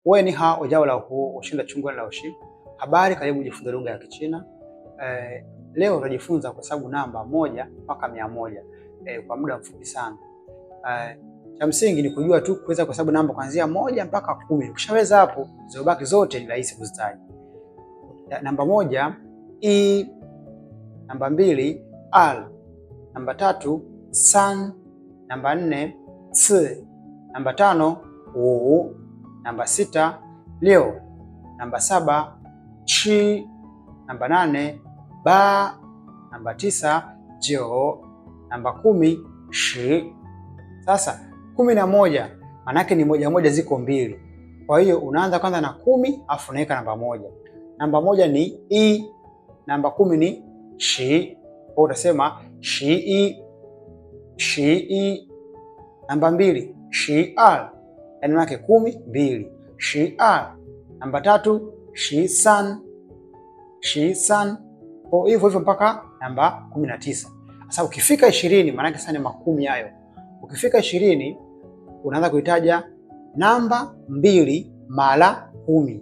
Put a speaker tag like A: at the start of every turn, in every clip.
A: Wewe ni hao ujao la huo ushinda chungwa la ushi. Habari, karibu kujifunza lugha ya Kichina. Leo utajifunza kuhesabu namba 1 mpaka 100 kwa muda mfupi sana. Cha msingi ni kujua tu kuweza kuhesabu namba kuanzia 1 mpaka 10. Ukishaweza hapo, zilizobaki zote ni rahisi kuzitaja. Namba 1 i, namba 2 al, namba 3 san, namba 4 ci, namba 5 wu, namba 6 liu, namba 7 chi, namba 8 ba, namba 9 jiu, namba 10 shi. Sasa 11 manake ni moja moja ziko mbili. Kwa hiyo unaanza kwanza na 10 afu unaweka namba 1. Namba 1 ni i, namba 10 ni shi. Kwa utasema shi i, shi i. Namba 2 shi al, yani manake 10 2, shi al. Namba 3 shi san, shi san. Kwa hivyo hivyo mpaka namba 19. Sasa ukifika 20 manake sasa ni makumi hayo. Ukifika 20 unaanza kuitaja namba 2 mara 10.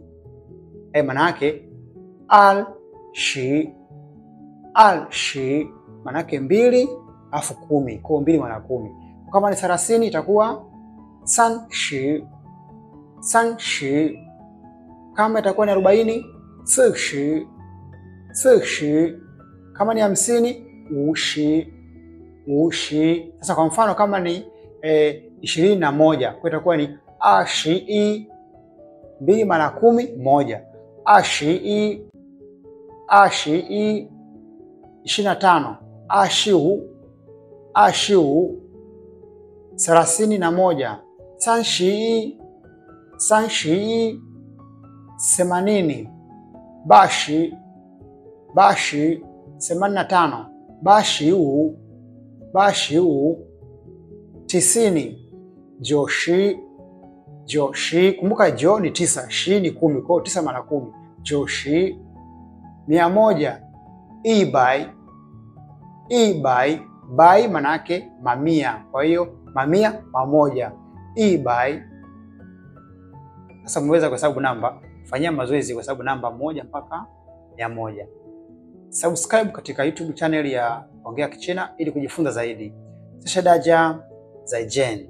A: Manake al shi, al shi, manake 2 afu 10. Kwa 2 mara 10. Kama ni 30 itakuwa san shi, san shi. Kama itakuwa ni 40 si shi, si shi. Kama ni 50 ushi, ushi. Sasa kwa mfano kama ni 21 kwa itakuwa ni ashi i, 2 mara 10 1, ashi i, ashi i. 25 ashiu, ashiu. 31 sanshi, sanshi. 80 bashi, bashi. 85 bashiu, bashiu. 90 joshi, joshi. Kumbuka jo ni 9, shi ni 10, kwa 9 mara 10, joshi. 100 ibai, ibai. Bai manake mamia, kwa hiyo mamia mamoja, ibai. Sasa umeweza kuhesabu namba, fanyia mazoezi kuhesabu namba 1 mpaka 100. Subscribe katika YouTube channel ya Ongea Kichina ili kujifunza zaidi. Sasa daja zaijen.